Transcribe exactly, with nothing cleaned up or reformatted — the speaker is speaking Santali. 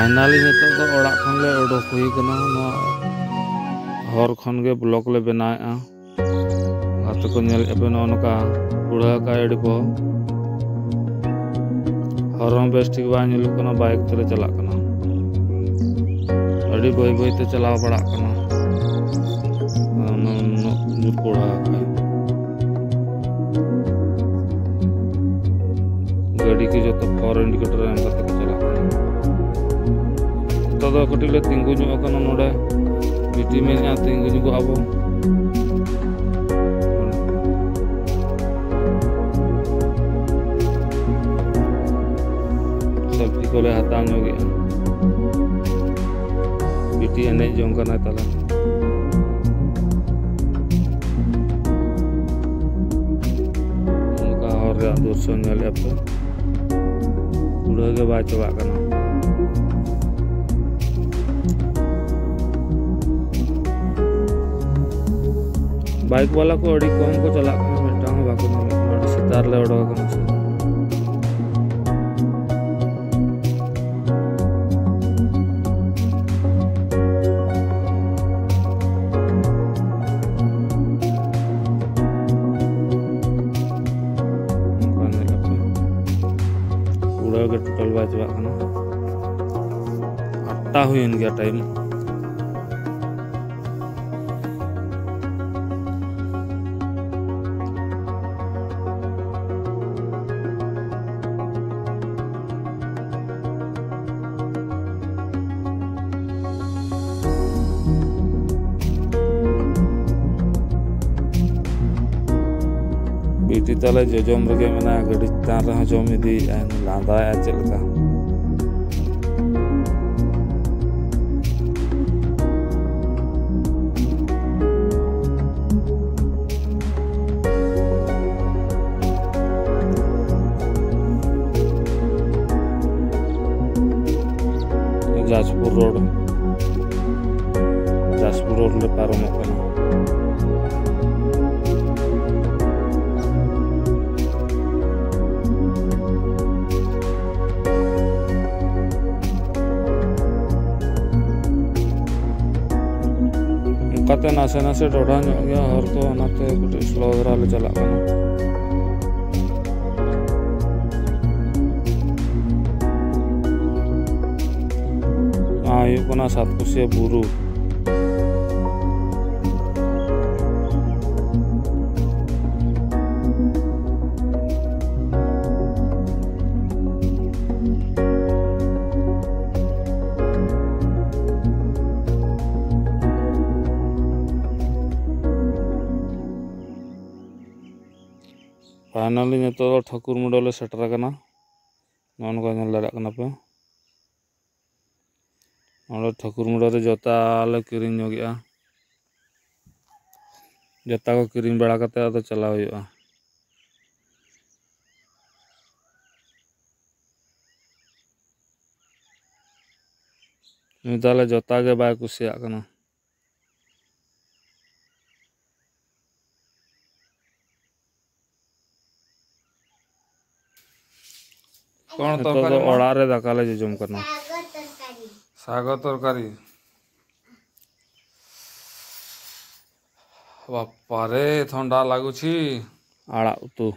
ᱯᱷᱟᱭᱱᱟᱞᱤ ᱱᱤᱛᱚᱜ ᱫᱚ ᱚᱲᱟᱜ ᱠᱷᱚᱱ ᱞᱮ ᱩᱰᱩᱠ ᱦᱩᱭ ᱠᱟᱱᱟ᱾ ᱱᱚᱣᱟ ᱦᱚᱨ ᱠᱷᱚᱱ ᱜᱮ ᱵᱞᱚᱜ ᱞᱮ ᱵᱮᱱᱟᱣᱮᱫᱼᱟ᱾ ᱜᱟᱛᱮ ᱠᱚ ᱧᱮᱞᱮᱫᱼᱟ ᱯᱮ, ᱱᱚᱜᱼᱚ ᱱᱚᱝᱠᱟ ᱠᱩᱲᱦᱟᱹ ᱟᱠᱟᱫ ᱟᱹᱰᱤ ᱵᱚᱦᱚ᱾ ᱦᱚᱨ ᱦᱚᱸ ᱵᱮᱥ ᱴᱷᱤᱠ ᱵᱟᱭ ᱧᱮᱞᱚᱜ ᱠᱟᱱᱟ, ᱵᱟᱭᱤᱠ ᱛᱮᱞᱮ ᱪᱟᱞᱟᱜ ᱠᱟᱱᱟ᱾ ᱟᱹᱰᱤ ᱵᱟᱹᱭ ᱵᱟᱹᱭ ᱛᱮ ᱪᱟᱞᱟᱣ ᱯᱟᱲᱟᱜ ᱠᱟᱱᱟ᱾ ᱩᱱᱟᱹᱜ ᱡᱳᱨ ᱠᱩᱲᱦᱟᱹ ᱟᱠᱟᱫ᱾ ᱜᱟᱹᱰᱤ ᱠᱚ ᱡᱚᱛᱚ ᱯᱟᱣᱟᱨ ᱤᱱᱰᱤᱠᱮᱴᱚᱨ ᱮᱢ ᱠᱟᱛᱮ ᱠᱚ ᱪᱟᱞᱟᱜ ᱠᱟᱱᱟ᱾ ᱱᱤᱛᱚᱜ ᱫᱚ ᱠᱟᱹᱴᱤᱡ ᱞᱮ ᱛᱤᱸᱜᱩ ᱧᱚᱜ ᱟᱠᱟᱱᱟ ᱱᱚᱰᱮ᱾ ᱵᱤᱴᱤ ᱢᱮᱱᱮᱫᱼᱟ ᱛᱤᱸᱜᱩ ᱧᱚᱜᱚᱜ ᱟᱵᱚ᱾ ᱥᱚᱵᱽᱡᱤ ᱠᱚᱞᱮ ᱦᱟᱛᱟᱣ ᱧᱚᱜᱮᱜᱼᱟ᱾ ᱵᱤᱴᱤ ᱮᱱᱮᱡ ᱡᱚᱝ ᱠᱟᱱᱟᱭ ᱛᱟᱞᱟ᱾ ᱱᱚᱝᱠᱟ ᱦᱚᱨ ᱨᱮᱭᱟᱜ ᱫᱨᱤᱥᱥᱚ ᱧᱮᱞᱮᱫᱼᱟ ᱯᱮ, ᱠᱩᱲᱟᱹ ᱜᱮ ᱵᱟᱭ ᱪᱟᱵᱟᱜ ᱠᱟᱱᱟ᱾ ᱵᱟᱭᱤᱠ ᱵᱟᱞᱟ ᱠᱚ ᱟᱹᱰᱤ ᱠᱚᱢ ᱠᱚ ᱪᱟᱞᱟᱜ ᱠᱟᱱᱟ, ᱢᱤᱫᱴᱟᱝ ᱦᱚᱸ ᱵᱟᱠᱚ ᱧᱟᱢᱚᱜ ᱠᱟᱱᱟ᱾ ᱟᱹᱰᱤ ᱥᱮᱛᱟᱜ ᱨᱮᱞᱮ ᱚᱰᱚᱠ ᱟᱠᱟᱱᱟ ᱥᱮ᱾ ᱱᱚᱝᱠᱟ ᱧᱮᱞ ᱠᱟᱛᱮ ᱯᱩᱨᱟᱹ ᱜᱮ ᱴᱳᱴᱟᱞ ᱵᱟᱭ ᱪᱟᱵᱟᱜ ᱠᱟᱱᱟ᱾ ᱟᱴᱴᱟ ᱦᱩᱭᱮᱱ ᱜᱮᱭᱟ ᱴᱟᱭᱤᱢ᱾ ᱵᱤᱴᱤ ᱛᱟᱞᱮ ᱡᱚᱡᱚᱢ ᱨᱮᱜᱮ ᱢᱮᱱᱟᱭᱟ, ᱜᱟᱹᱰᱤ ᱪᱮᱛᱟᱱ ᱨᱮᱦᱚᱸ ᱡᱚᱢ ᱤᱫᱤᱭᱮᱫᱟᱭ, ᱞᱟᱸᱫᱟᱭᱟ ᱪᱮᱫ ᱞᱮᱠᱟ᱾ ᱡᱟᱡᱽᱯᱩᱨ ᱨᱳᱰ, ᱡᱟᱡᱽᱯᱩᱨ ᱨᱳᱰ ᱞᱮ ᱯᱟᱨᱚᱢᱚᱜ ᱠᱟᱱᱟ᱾ ᱛᱮ ᱱᱟᱥᱮ ᱱᱟᱥᱮ ᱰᱚᱰᱷᱟ ᱧᱚᱜ ᱜᱮᱭᱟ ᱦᱚᱨ ᱠᱚ, ᱚᱱᱟᱛᱮ ᱠᱟᱹᱴᱤᱡ ᱥᱞᱳ ᱫᱷᱟᱨᱟ ᱞᱮ ᱪᱟᱞᱟᱜ ᱠᱟᱱᱟ᱾ ᱱᱚᱣᱟ ᱦᱩᱭᱩᱜ ᱠᱟᱱᱟ ᱥᱟᱛᱠᱩᱥᱤᱭᱟᱹ ᱵᱩᱨᱩ᱾ ᱯᱷᱟᱭᱱᱟᱞᱤ ᱱᱤᱛᱚᱜ ᱫᱚ ᱴᱷᱟᱹᱠᱩᱨ ᱢᱩᱰᱟᱹ ᱞᱮ ᱥᱮᱴᱮᱨ ᱟᱠᱟᱱᱟ᱾ ᱱᱚᱜᱼᱚ ᱱᱚᱝᱠᱟ ᱧᱮᱞ ᱫᱟᱲᱮᱭᱟᱜ ᱠᱟᱱᱟ ᱯᱮ᱾ ᱱᱚᱰᱮ ᱴᱷᱟᱹᱠᱩᱨ ᱢᱩᱰᱟᱹ ᱨᱮ ᱡᱚᱛᱟ ᱞᱮ ᱠᱤᱨᱤᱧ ᱧᱚᱜᱮᱜᱼᱟ᱾ ᱡᱚᱛᱟ ᱠᱚ ᱠᱤᱨᱤᱧ ᱵᱟᱲᱟ ᱠᱟᱛᱮ ᱟᱫᱚ ᱪᱟᱞᱟᱣ ᱦᱩᱭᱩᱜᱼᱟ᱾ ᱩᱱᱤ ᱛᱟᱦᱞᱮ ᱡᱚᱛᱟ ᱜᱮ ᱵᱟᱭ ᱠᱩᱥᱤᱭᱟᱜ ᱠᱟᱱᱟ᱾ ᱠᱚᱬ ᱱᱤᱛᱚᱜ ᱫᱚ ᱛᱚᱨᱠᱟᱨᱤ ᱢᱟ? ᱚᱲᱟᱜ ᱨᱮ ᱫᱟᱠᱟ ᱞᱮ ᱡᱚᱡᱚᱢ ᱠᱟᱱᱟ᱾ ᱥᱟᱜ ᱛᱚᱨᱠᱟᱨᱤ। ବାପାରେ, ଥଣ୍ଡା ଲାଗୁଛି। ᱟᱲᱟᱜ ᱩᱛᱩ।